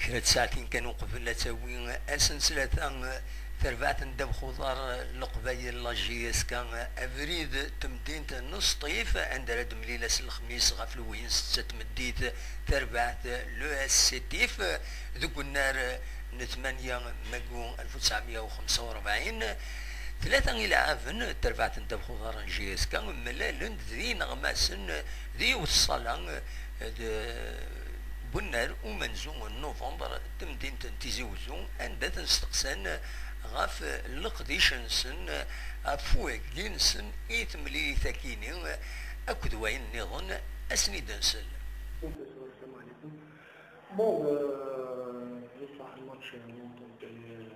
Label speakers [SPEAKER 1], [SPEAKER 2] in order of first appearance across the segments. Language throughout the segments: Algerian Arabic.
[SPEAKER 1] كرات ساعتين كانوا قبل تاوي اسن ثلاثة تربعت ندب خضار القبايل la JSK افريد تمدينة نصطيف عند رد مليلة الخميس غفل وين ستة مديت تربعت l'ES Sétif ذوك النار 8 ماغو 1945 ثلاثة إلى عافن تربعت ندب خضار JSK ملالن ذي نغماسن ذي وصلا بنار ومنزو نوفمبر تمدينة تيزي وزو عند تنستقسان غاف القديش نسن افوك جنسن إيثملي ثكيني أكد وين نظن أسني دنسل.
[SPEAKER 2] السلام عليكم. bon بصح الماتش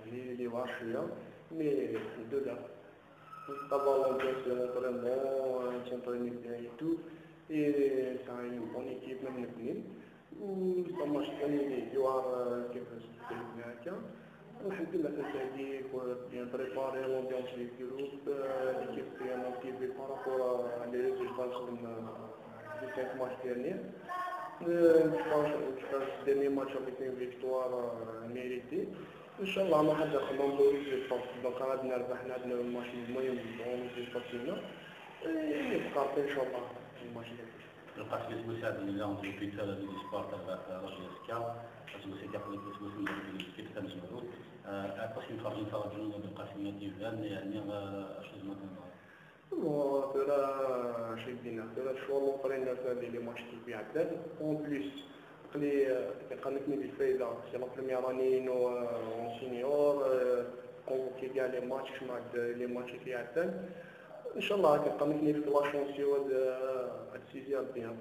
[SPEAKER 2] اللي وعر شوية mais الحمد لله طبعا l'ambiance de l'entraînement تنطريني bien et tout et ça une bonne équipe même الاثنين و الماتش الثاني اللي وعر كيفاش هكا الحمد لله تنتهي bien préparé l'ambiance du groupe l'équipe bien motivée par rapport les résultats نخدم les 5 matchs derniers. Je pense dernier match avec une victoire méritée. ان شاء الله ما حد خدم le résultat donc غادي نربح عندنا الماتش المهم bon résultat ديالنا يبقى ان شاء الله الماتش ديالنا.
[SPEAKER 3] القاسم بوسعد اللي عند l'hôpital ديال l'Espoir تاع la JSK قاسم كيقول لك اسمه كيف تنجمعوا قاسم فرجين فرجون بالقاسم ديفان يعني اش لازم
[SPEAKER 2] bon ترى شي دينا ترى شو l'entraîneur تاع les matchs كيف عداد en plus قلي قالتني بالفايده c'est la première année نو en senior convoqué كاع les matchs مع les matchs كي عداد ان شاء الله كنقامتني في la chance هاد سيزيام bien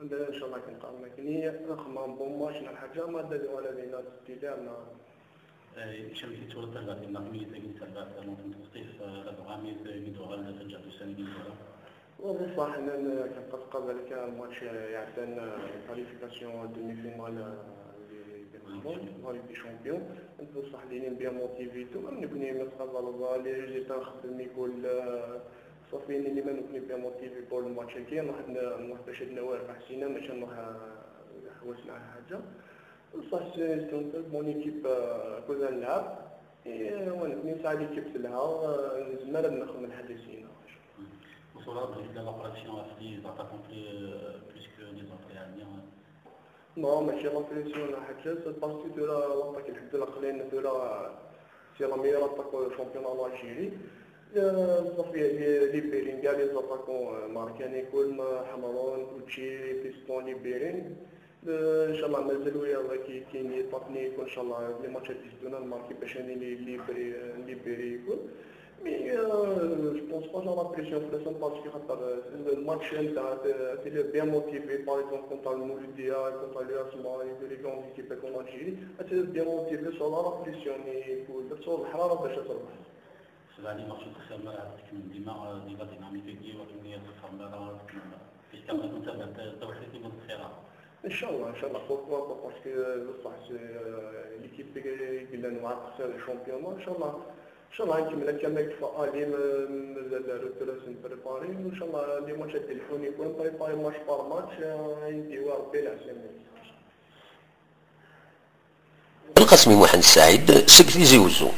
[SPEAKER 2] ان شاء الله كنقامتني نخدم bon match الحاجة ما دار ولا لينا تيلان
[SPEAKER 3] شمسي تولد تربعت النقمية تاكين تربعت لونتن تصطيف لدغامي ميدوغال ترجع تساني ديال
[SPEAKER 2] وبصح انا كنبقى قبل كان الماتش يعطينا qualification demi-finale la Ligue des champions بصح ليني bien motivé tout نبني ما les résultats نخدم يقول صافي اللي ما نكوني bien motivé pour الماتش كي نروح نروح باش نوافق حسينا ماشي نروح حوسنا على حاجة بصح c'est bonne équipe كنا نلعب ونكوني ساعة l'équipe تلها نزمر نخدم الحاجة سينا.
[SPEAKER 3] وصولات la pression في les attaquants plus que les autres يعني
[SPEAKER 2] non ماشي la pression ولا حاجة c'est parce que de l'attaque الحمد لله قليل de la c'est la meilleure attaque championnat l'Algérie صافي ليبيرين كاع les attaquants ماركاني كل حمرون كلشي بيستون ليبيرين ان شاء الله مازال ويا كاين تقنيك وان شاء الله les matchs ديالنا نماركي باش انا libéré يكون mais je pense pas la pression في parce que خاطر الماتش نتاع t'es bien motivé par exemple contre المولودية contre l'USMA les grandes équipes comme l'Algérie t'es bien motivé sur la pression يكون تصور الحرارة باش تربح.
[SPEAKER 3] سبعني ماتش تخسر ما تكمل ديما ديما dynamique ديال وكمية تخسر ما تكمل كما كنت توحيد من الخيرات.
[SPEAKER 2] ان شاء الله ان شاء الله pourquoi parce que بصح l'équipe قلنا نوع تخسر ال championnat ان شاء الله ان شاء الله نكمل كما كفا الي مازال روتراس نبريباري وان شاء الله les matchs تليفون يكون préparer match par match نديو ربي العسلامة.
[SPEAKER 1] القاسمي محمد سعيد سكتي زيوزو.